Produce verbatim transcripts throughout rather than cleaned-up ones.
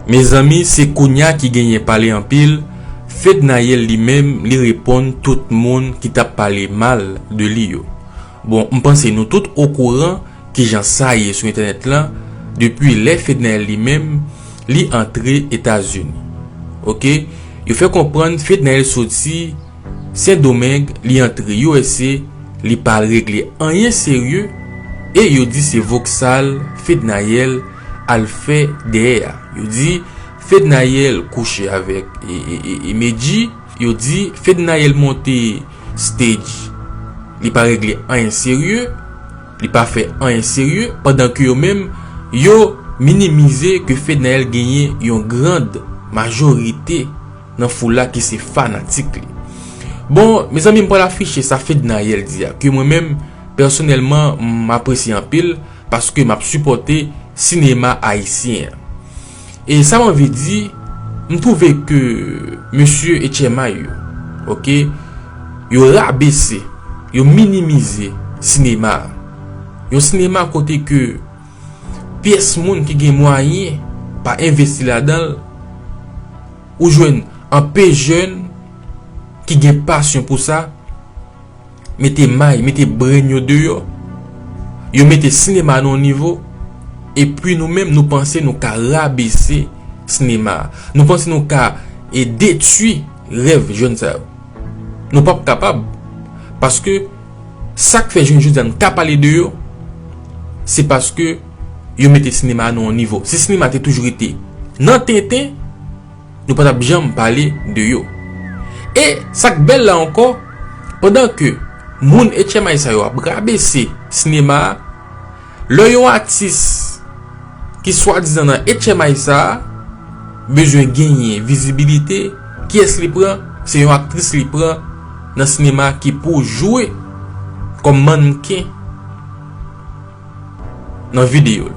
Mezanmi, se kounya ki genyen pale anpil, Fednaelle li menm, li reponn tout moun ki t ap pale mal de li yo. Bon, m panse nou tout okouran kijan sa ye sou entènèt lan, depi lè Fednaelle li menm, li antre Etazini. Oke? Yo fè konprann Fednaelle soti Sendomeng, li antre U S A, li pa al regle anyen serye, e yo di se voksal Fednaelle al fè dèyè a. Yo di Fednaelle kouche avèk e, e, e, e Medjy, yo di Fednaelle monte stage, li pa regle anyen serye, li pa fè anyen serye, pandan ke yo menm, yo minimize ke Fednaelle genyen yon grand majorite nan foul la ki se fanatik li. Bon, mezanmi, m pral afiche sa Fednaelle di a, ke mwen menm, pèsonèlman, m apresye anpil, paske m ap sipòte sinema ayisyen an. E sa m anvi di, m twouve ke mesye H M I yo, oke, yo rabese, yo minimize sinema a. Yon sinema kote ke pyès moun ki gen mwayen pa envesti ladan l, ou jwenn anpe jèn ki gen pasyon pou sa, mete may, mete brenn yo deyò, yo mete sinema nan yon nivo, epi nou menm nou panse nou ka rabese sinema a. Nou panse nou ka e detwi rèv jèn sa yo. Nou p ap kapab. Paske sa k fè jounen jodi a n ka pale de yo, se paske yo mete sinema a nan yon nivo. Si sinema te toujou rete nan tenten, nou pa t ap janm pale de yo. E sa k bèl la ankò, pandan ke moun H M I sa yo ap rabese sinema a, lè yon atis ki swadizan nan H M I sa a bezwen genyen vizibilite, kiyès li pran? Se yon aktris li pran nan sinema ki pou jwe kòm mannken nan videyo l.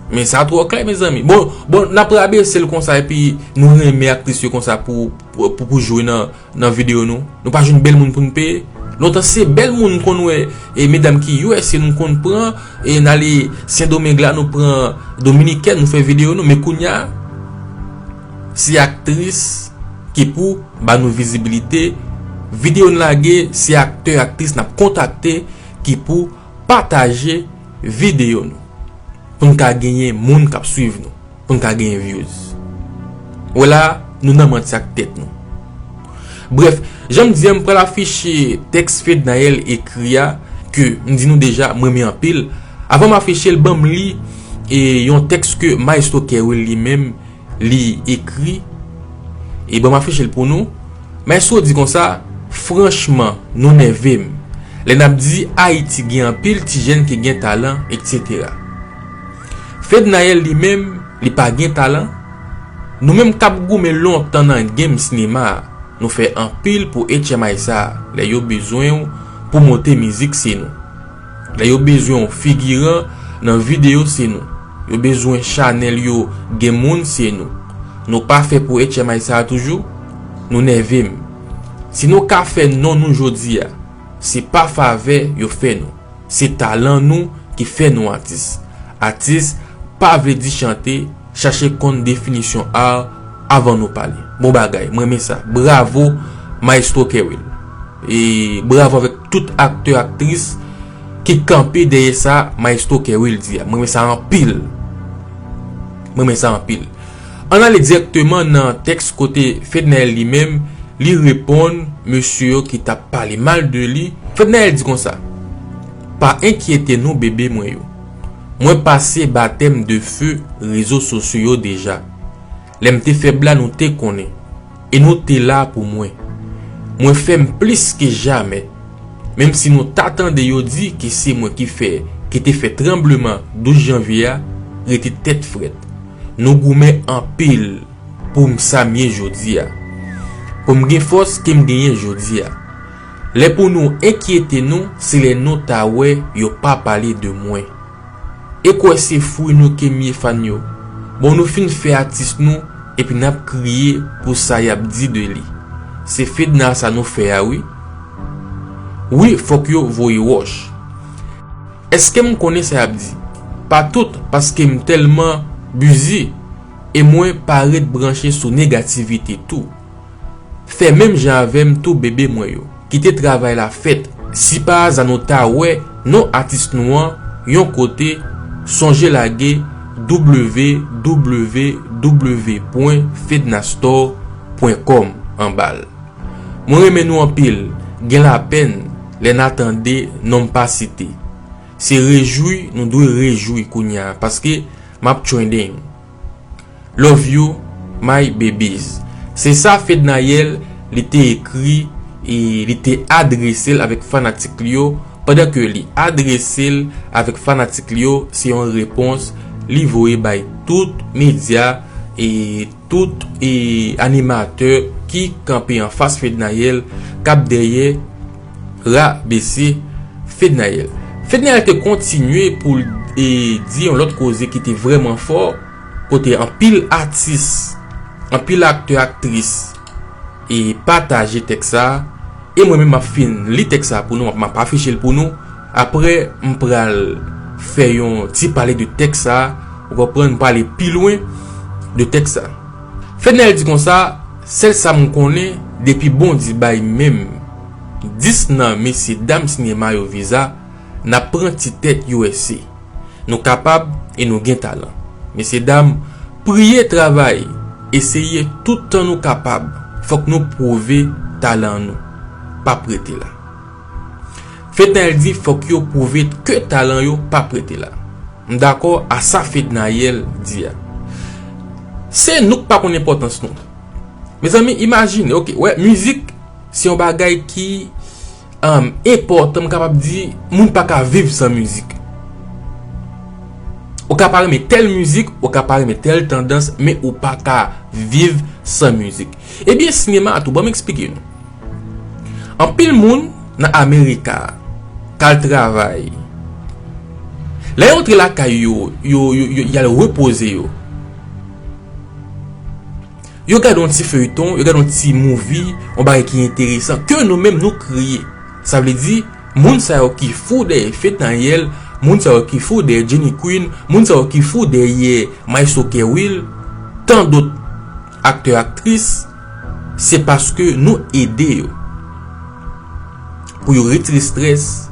Men sa twò klè, mezanmi. Bon, bon, n ap rabese l konsa epi nou renmen aktris yo konsa pou, pou, pou, pou jwe nan, nan videyo nou. Nou pa jwenn bèl moun pou n peye. Lontan se bèl moun n konn wè, e medam ki U S A nou konn pran, e n ale Sendomeng la nou pran Dominikèn nou fè videyo nou, men kounya se aktris ki pou ba nou vizibilite. Videyo n lage, se aktè, aktris n ap kontakte ki pou pataje videyo nou. Pou n ka genyen moun k ap swiv nou. Pou n ka genyen views. Wè la, nou nan manti ak tèt nou. Brèf, jan m di a, m pral afiche tèks Fednaelle ekri a, ke m di nou deja, m renmen anpil. Avan m afiche l, ban m li e yon tèks ke Maestro Kerwill li menm, li ekri, e ban m afiche l pou nou. Maestro di konsa, franchman, nou nève m. Lè n ap di Ayiti gen anpil ti jèn ki gen talan, etsetera. Fednaelle li menm, li pa gen talan. Nou menm k ap goumen lontan nan game sinema a, nou fè anpil pou H M I sa a, lè yo bezwen w pou monte mizik se nou. Lè yo bezwen yon figiran nan videyo se nou. Yo bezwen chanèl yo gen moun se nou. Nou pa fè pou H M I sa a toujou? Nou nève m. Si nou ka fè non nou jodi a, se pa favè yo fè nou. Se talan nou ki fè nou atis. Atis pa vle di chante, chache konn definisyon art avan nou pale. Bon bagay, m renmen sa. Bravo, Maestro Kerwill. E bravo avèk tout aktè, aktris ki kanpe dèyè sa Maestro Kerwill di a. M renmen sa anpil. M renmen sa anpil. Ann ale dirèkteman nan tèks kote Fednaelle li menm, li reponn mesye yo ki t ap pale mal de li. Fednaelle di konsa, pa enkyete nou bebe mwen yo. Mwen pase batèm de fe rezo sosyo yo deja. Lè m te fèb la nou te konnen. E nou te la pou mwen. Mwen fè m plis ke jamè. Menm si nou ta tande yo di ke se mwen ki fè, ki te fè tranbleman douz janvye a, rete tèt frèt. Nou goumen anpil pou m sa m ye jodi a. Pou m gen fòs ke m genyen jodi a. Lè pou nou enkyete nou, se lè nou ta wè yo pa pale de mwen. E kwè se fwi nou ke m ye fan yo. Bon, nou fin fè atis nou, epi n ap kriye pou sa y ap di de li. Se Fedna sa nou fè a wi. Wi, fòk yo voye wòch. Èske m konnen sa y ap di? Pa tout, paske m tèlman Bizi, e mwen pa ret branche sou negativite tou. Fè menm jan avè m tou bebe mwen yo. Kite travay la fèt. Si pa aza nou ta wè non atis nou an yon kote, sonje lage w w w pwen fednastore pwen kòm anba l. Mwen renmen nou anpil, gen lapèn lè n a tande non m pa site. Se rejwi nou dwe rejwi kounye a, paske m ap trending. Love you, my babies. Se sa Fednaelle li te ekri e li te adrese l avèk fanatik li yo, pandan ke li adrese l avèk fanatik li yo, se yon repons li voye bay tout medya e tout e animatè ki kanpe anfas Fednaelle, k ap dèyè rabese Fednaelle. Fednaelle te kontinye pou l e di yon lòt koze ki te vrèman fò, kote anpil atis, anpil aktè, aktris e pataje tèks sa a. E mwen menm m ap fin li tèks sa a pou nou, m ap afiche l pou nou. Apre, m pral fè yon ti pale de tèks sa a, ou konprann, m pale pi lwen de tèks sa a. Fednaelle di konsa, sèl sa m konnen, depi Bondye bay menm dis nan mesye dam sinema yo viza, n ap pran ti tèt U S A. Nou kapab e nou gen talan. Mesye dam, priye, travay, eseye tout tan nou kapab. Fòk nou pwouve talan nou. Pa p rete la. Fednaelle di fòk yo pwouve ke talan yo pa p rete la. M dakò a sa Fednaelle di a. Se nou k pa konn enpòtans nou. Mezanmi, imajine, oke, wè, mizik se yon bagay ki um, enpòtan, m kapab di, moun pa ka viv san mizik. Ou ka pa renmen tèl mizik, ou ka pa renmen tèl tandans, men ou pa ka viv san mizik. Ebyen, sinema a tou, ban m eksplike nou. Anpil moun nan Amerika k al travay. Lè yo antre lakay yo, yo, yo, yo, y al repoze yo. Yo gade yon ti feyton, yo gade yon ti movie, yon bagay ki enteresan, ke nou menm nou kreye. Sa vle di, moun sa yo ki fou dèyè Fednaelle, moun sa yo ki fou dèyè Jenny Queen, moun sa yo ki fou dèyè Maestro Kerwill, tan dòt aktè, aktris, se paske nou ede yo. Pou yo retire strès,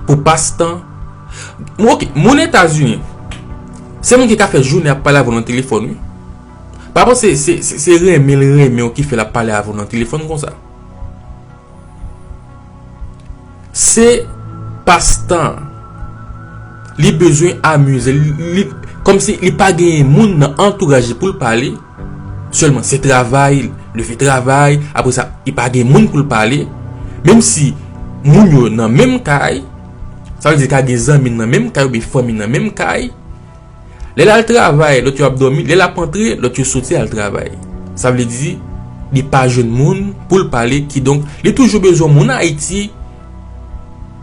pou pas tan. Bon, oke, moun Etazini, se moun ki ka fè jounen ap pale avè w nan telefòn, wi. Pa panse se, se, se renmen l renmen w ki fè l ap pale avè w nan telefòn konsa. Se pastan. Li bezwen amize l. Li, kòmsi li pa genyen moun nan antouraj li pou l pale. Sèlman se travay, leve travay, apre sa, li pa gen moun pou l pale. Menm si moun yo nan menm kay, sa vle di ka gen zanmi nan menm kay oubyen fanmi nan menm kay. Lè l al travay, lòt yo ap dòmi. Lè l ap antre, lòt yo soti al travay. Sa vle di, li pa jwenn moun pou l pale, kidonk, li toujou bezwen moun Ayiti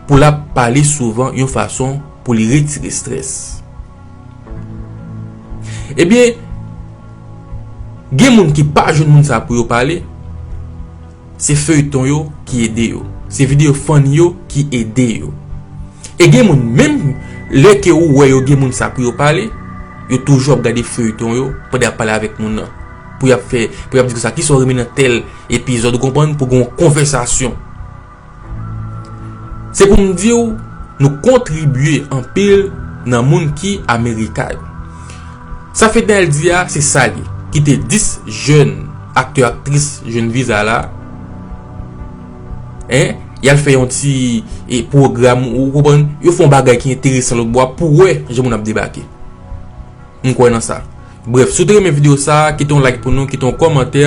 pou l ap pale souvan yon fason pou li retire strès. Ebyen, gen moun ki pa jwenn moun sa pou yo pale, se feyton yo ki ede yo. Se videyo funny yo ki ede yo. E gen moun, menm lè ke ou wè yo gen moun sa pou yo pale, yo toujou ap gade feyton yo pandan y ap pale avèk moun nan. Pou y ap fè, pou y ap di konsa, kisa w renmen nan tèl epizòd, ou konprann, pou gen yon konvèsasyon. Se pou m di w, nou kontribye anpil nan moun ki Amerika yo. Sa Fednaelle di a, se sa li. Kite dis jèn aktè, aktris jwenn viza la. Hein? Y al fè yon ti, e, pwogram, ou konprann? Yo fè yon bagay ki enteresan lòt bò a pou wè jan moun ap debake. M kwè nan sa. Brèf, si w te renmen videyo sa a, kite yon like pou nou, kite yon kòmantè,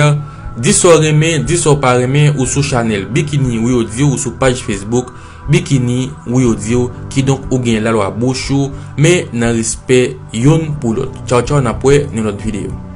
di sa w renmen, di sa w pa renmen, ou sou chanèl Bikini Wi Audio, ou sou paj Facebook Bikini Wi Audio, kidonk ou gen lalwa bouch ou, men nan respè youn pou lòt. Tchaw, tchaw, n ap wè nan yon lòt videyo.